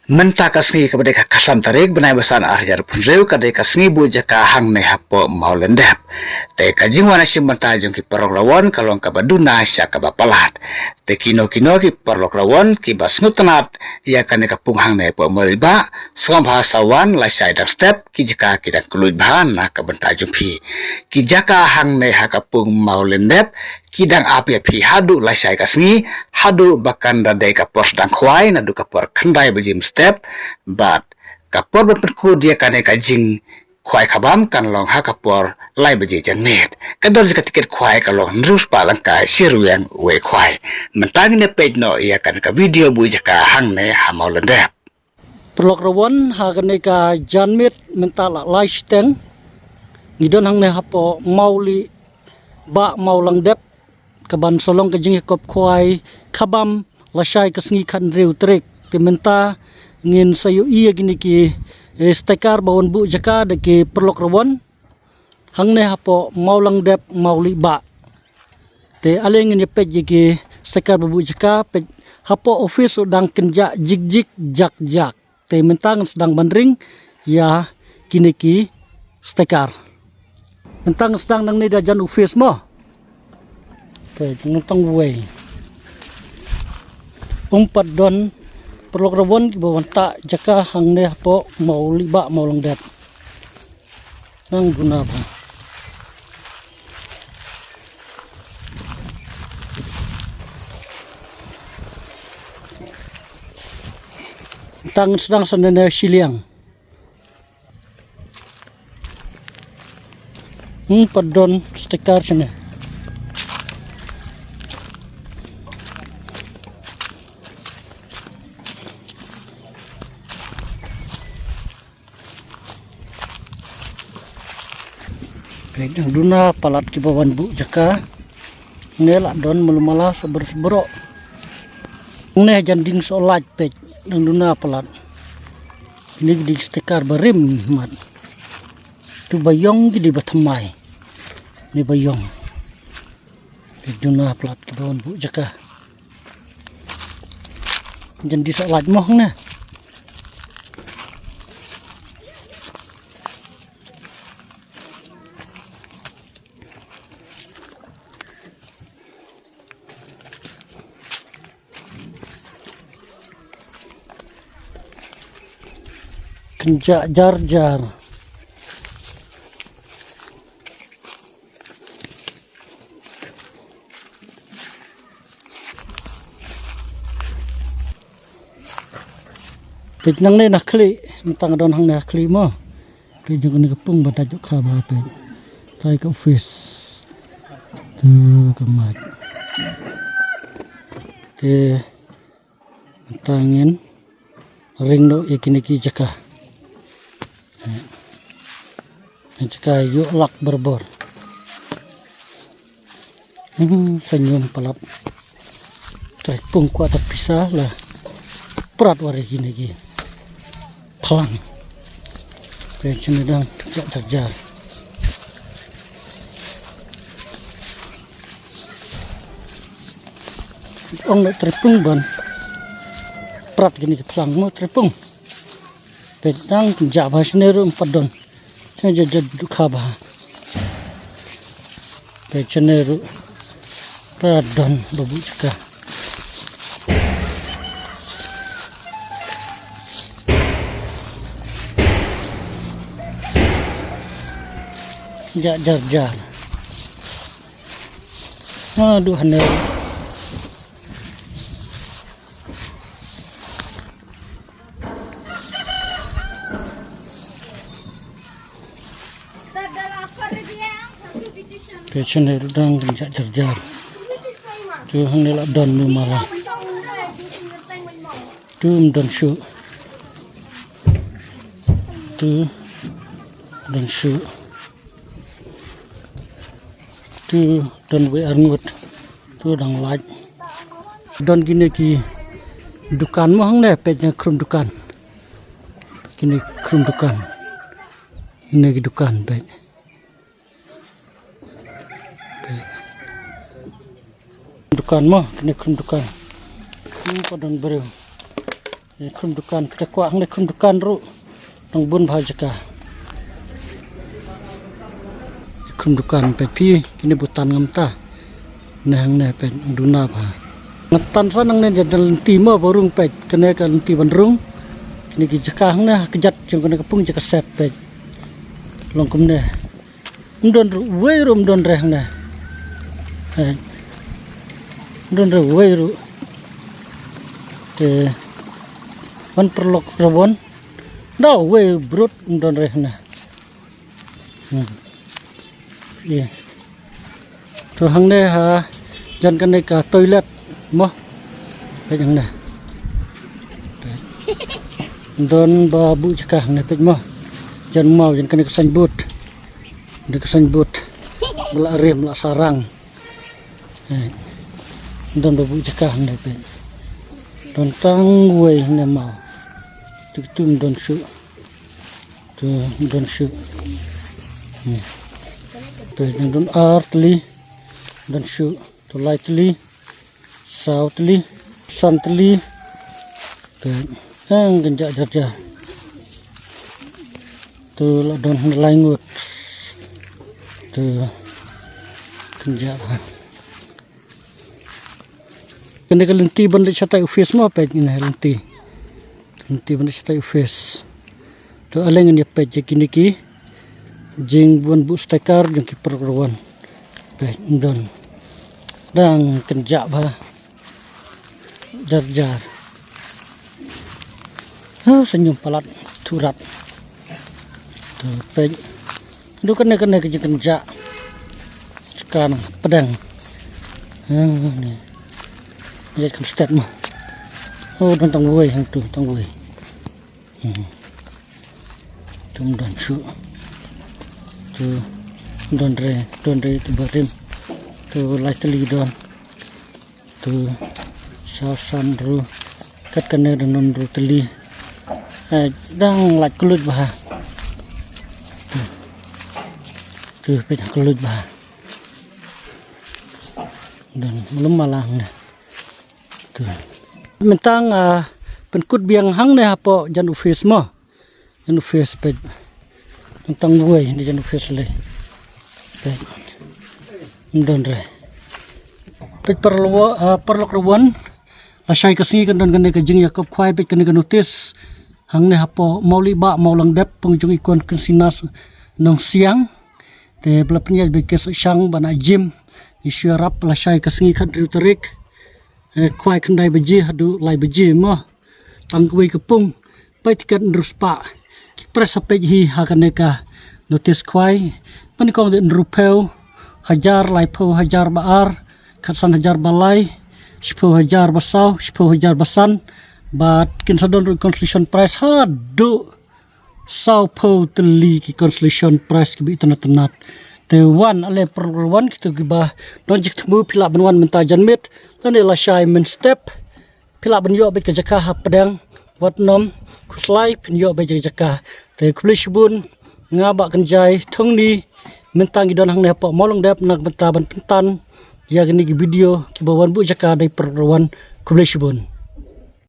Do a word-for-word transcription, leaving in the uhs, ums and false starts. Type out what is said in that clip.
Mynta ka sngi kaba dei ka khatsan tarik bnai ba san ar hajar arphew hynriew ka dei ka sngi buh jaka hangne hapoh Mawlyndep. Te ka jingwan shim bynta jong ki paralok rawon ka long kaba duna sha kaba palat. Te kino kino ki paralok rawon kiba sngewtynnat ïa kane ka pung hangne hapoh Mawlibah, sngewbha sa wan lashai dang step, ki jaka ki dang kylluid bha na ka bynta jong phi. Ki jaka hangne ha ka pung Mawlyndep ki dang ap ïa phi haduh lashai ka sngi, haduh ba kan da dei ka por sdang khwai, naduh ka por khyndai baje mynstep, bad ka por ban pynkut ïa kane ka jingkhwai khabam kan long ha ka por lai baje janmiet. Ka dor jong ka tiket khwai ka long hynriew spah lyngkai shi ryngwiang wei khwai. Mynta ngin ïa peit noh ïa kane ka video buh jaka hangne ha Mawlyndep. Paralok rawon, ha kane ka janmiet mynta la lai shiteng, ngi don hangne hapoh Mawlibah Mawlyndep kaban sa long ka jingïakop khwai khabam lashai ka sngi khathynriew tarik. Te mynta ngin sa ïohi ïa kine ki, eh, sticker ba wan buh jaka da ki paralok rawon hangne hapoh Mawlyndep Mawlibah. Te ale ngin ïa peit ïa ki sticker ba buh jaka, peit hapoh office u dang kynjah jik jik jak jak. Te mynta ngan sdang ban ring ïa kine ki sticker. Mynta ngan sdang nangne da jan office mo. Peit ngan tang wei. Um pat don paralok rawon kiba wan tah jaka hangne hapoh Mawlibah Mawlyndep. Nang duna bha. Tang sdang sa nane shiliang. Hmm, pat don sticker shane. Peit dang duna palat kiba wan buh jaka. Ne la don malu mala sa ber sa bro. Ne jan ding sa lait peit dang duna palat. Kine ki dei sticker ba rim mat. Tu ba ïong ki dei ba thymmai. Ne ba ïong. Peit duna palat kiba wan buh jaka. Jan dei sa lait mo hangne. Kynjah jar jar. Peit nangne na khlieh, mynta nga don hangne ha khlieh mo. Peit jong kane ka pung ba dait dohkha bha peit. Tei ka office. Tu ka mic. Te mynta ngin ring noh ïa kine ki jaka. Jaka ïoh lak barabor. Hmm, sa ñium palat. Trai pung kwah ta pisa la. Prat wari kine ki phlang. Peit shane dang kynjah jar jar. Ong na trai pung ban prat kine ki phlang mo trai pung. Peit dang kynjah bha shane ruh ym pat don. Te jajat dohkha bha. Peit shane ruh. Pradon ba buh jaka. Kynjah jar jar. Haduh hangne ruh. Peit shane ruh dang kynjah jar jar. Tu hangne la don malu mala. Tu ym don shuh. Tu don shuh. Tu don wei arngut. Tu dang lait. Don kine ki dukan mo hangne peit na khrum dukan. Kine khrum dukan. Kine ki dukan peit. Peit. Dukan mo kine khrum dukan. Khrum pat don briew. Khum dukan, phi kwah hangne khum dukan ruh. Nang bun bha jaka. Khum dukan peit phi, kine butan ngam ta. Ne hangne peit duna bha. Nga tan sa nangne jan lynti mo ba rung peit, kane ka lynti ban rung. Kine ki jaka hangne ha kjat jong kane ka pung jaka sep peit. Long kumne. Ym don ruh uwei ruh ym don re hangne. Eh. Ym don re uwei ruh. Te wan paralok rawon. Da uwei brut ym don re hangne. Hmm. Ïa. To hangne ha jan kane ka toilet mo. Peit hangne. Don ba buh jaka hangne peit mo. Jan maw jan kane ka signboard. Jan ka signboard. Mla rim mla sarang. Eh. Don ba buh jaka hangne peit. Don tang wei hangne maw. Tu tu don shu. Tu don shu. Hmm. Peit don ar teli. Don shu. Tu lai teli. Saw teli. San teli. Peit. Ang kynjah jar jar. Tu la don lai ngut. Tu kynjah. Kane ka lynti ban leit shatai office mo peit ine lynti. Lynti ban leit shatai office. To ale ngin ïa peit ïa kine ki jingwan buh sticker jong ki paralok rawon. Peit ym don. Dang kynjah bha. Jar jar. Ha, senyum palat thurat. To peit. Duk kane kane ka jingkynjah. Sekarang pedang. Ha, ni. Ïa kan step mah. Oh, don tang wei hang tu, tang wei. Hmm. Tu don shu. Tu don re, don re tu barim. Tu lai teli don. Tu saw san ru. Kat kane don ru teli. Eh, dang lait klut bha. Tu. Tu peit klut bha. Don lum malang ne. Tu. Mynta nga pynkut biang hangne hapoh jan office mo. Jan office peit. Tang wei ne jan office le. Peit. Don re. Peit paralok, ah, paralok rawon. Lashai ka sngi kan don kane ka jingïakop khwai peit kane ka notice. Hangne hapoh Mawlih Bah Mawlangdep pung jong i Khun Sinas Nongsiang. Te ba la pynïaid ba ki shu shang ba na jim. I shu ïarap lashai ka sngi khathynriew tarik. Eh, khwai khyndai baje haduh lai baje mo. Tang kawei ka pung. Peit tiket hynriew spah. Ki price ha peit hi ha kane ka notice khwai. Pynïakong de hynriewphew hajar, laiphew hajar ba ar, khatsan hajar ba lai, shiphew hajar ba saw, shiphew hajar ba san. Bad kin sa don ruh consolation prize haduh sawphew tylli ki consolation prize kiba itynnat tynnat. Te wan ale paralok rawon kito kiba don jingthmu phi lah ban wan mynta janmiet lane lashai mynstep. Phi lah ban ïoh beit ka jaka hapdeng Watnam khuslai phin ïoh beit ka jaka. Te khublei shibun nga Bah Kynjai Thongni mynta ngi don hangne hapoh Mawlangdep na ka bynta ban pyntan ïa kine ki video kiba wan buh jaka da i paralok rawon. Khublei shibun.